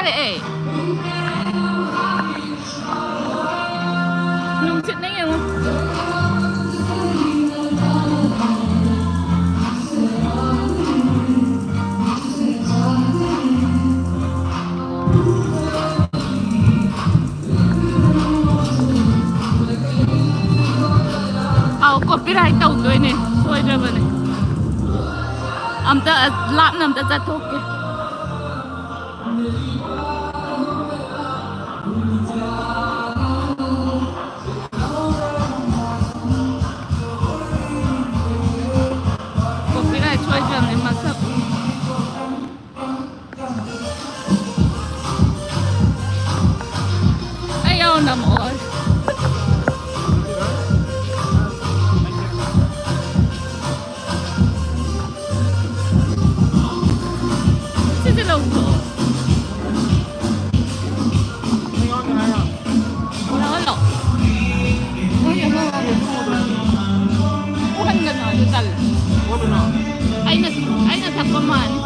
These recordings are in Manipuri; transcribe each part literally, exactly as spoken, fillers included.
ꯍꯥꯏꯔꯛꯑꯦ꯫ ꯅꯨꯡꯁꯤꯠꯅ ꯌꯦꯡꯉꯨ꯫ ꯑꯥꯎ, copyright ꯇꯧꯗꯣꯏꯅꯦ, ꯁꯣꯏꯗ꯭ꯔꯕꯅꯦ꯫ ꯑꯝꯇ ꯂꯥꯞꯅ ꯑꯝꯇ ꯆꯠꯊꯣꯛꯀꯦ꯫ Copyright ꯁꯣꯏꯗ꯭ꯔꯕꯅꯦ ꯃꯁꯛ꯫ ꯑꯩ ꯌꯥꯎꯅ ꯅꯝꯃꯛꯑꯣ꯫ ꯁꯤꯁꯦ ꯂꯧꯊꯣꯛꯑꯣ꯫ ꯂꯧꯍꯜꯂꯣ꯫ ꯎꯍꯟꯒꯅꯨ, ꯑꯗꯨ ꯇꯜꯂꯦ꯫ ꯑꯩꯅ, ꯑꯩꯅ ꯊꯛꯄ ꯃꯥꯜꯂꯤ꯫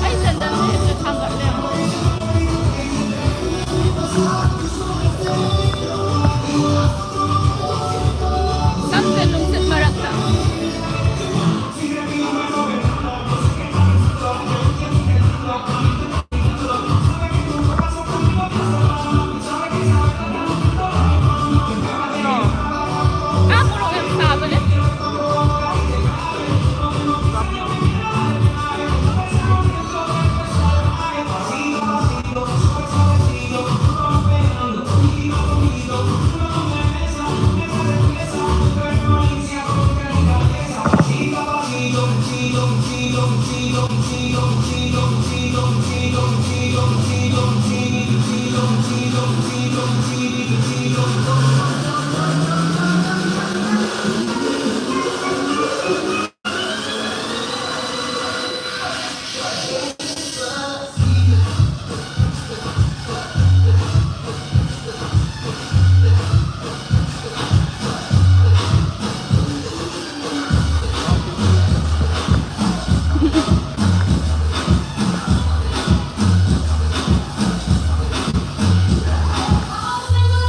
ꯑꯩ ꯁꯦꯟꯗꯜꯁꯦ ꯍꯦꯛꯇ ꯊꯥꯡꯒꯠꯂꯦ꯫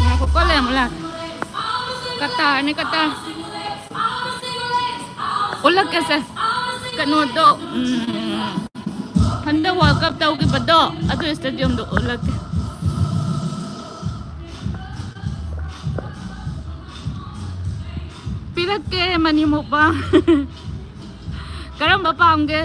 ꯉꯥꯏꯈꯣꯀꯣ, ꯂꯩꯔꯝꯃꯨ ꯂꯥꯛꯀꯦ꯫ ꯀꯇꯥꯔꯅꯦ, ꯀꯇꯥꯔ꯫ ꯎꯠꯂꯛꯀꯦꯁꯦ꯫ ꯀꯩꯅꯣꯗꯣ, ꯎꯝ, ꯍꯟꯗꯛ World Cup ꯇꯧꯈꯤꯕꯗꯣ, ꯑꯗꯨ stadium ꯗꯣ ꯎꯠꯂꯛꯀꯦ꯫ ꯄꯤꯔꯛꯀꯦ ꯃꯅꯤ ꯃꯨꯛꯕꯥꯡ꯫ ꯀꯔꯝꯕ ꯄꯥꯝꯒꯦ?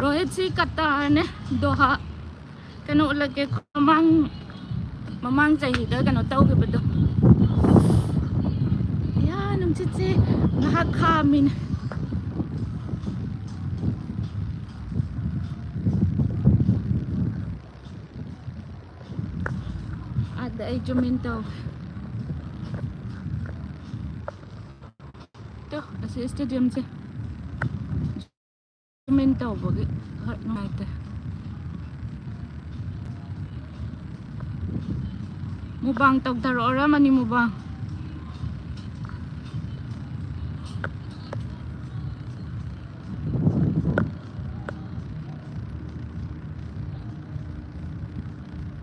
ꯔꯣꯍꯤꯠꯁꯤ ꯀꯇꯥꯔꯅꯦ, ꯗꯣꯍꯥ꯫ ꯀꯩꯅꯣ ꯎꯠꯂꯛꯀꯦ, ꯃꯃꯥꯡ, ꯃꯃꯥꯡ ꯆꯍꯤꯗ ꯀꯩꯅꯣ ꯇꯧꯈꯤꯕꯗꯣ꯫ ꯌꯥ, ꯅꯨꯡꯁꯤꯠꯁꯦ ꯉꯥꯏꯍꯥꯛ ꯈꯥꯝꯃꯤꯅꯦ꯫ ꯑꯗ ꯑꯩ zoom in ꯇꯧꯒꯦ꯫ ꯇꯣ, ꯑꯁꯤ stadium ꯁꯦ zoom in ꯇꯧꯕꯒꯤ ꯈꯔ ꯅꯨꯡꯉꯥꯏꯇꯦ꯫ ꯃꯨꯛꯕꯥꯡ ꯇꯧꯊꯔꯛꯑꯣꯔꯥ, ꯃꯅꯤ ꯃꯨꯛꯕꯥꯡ?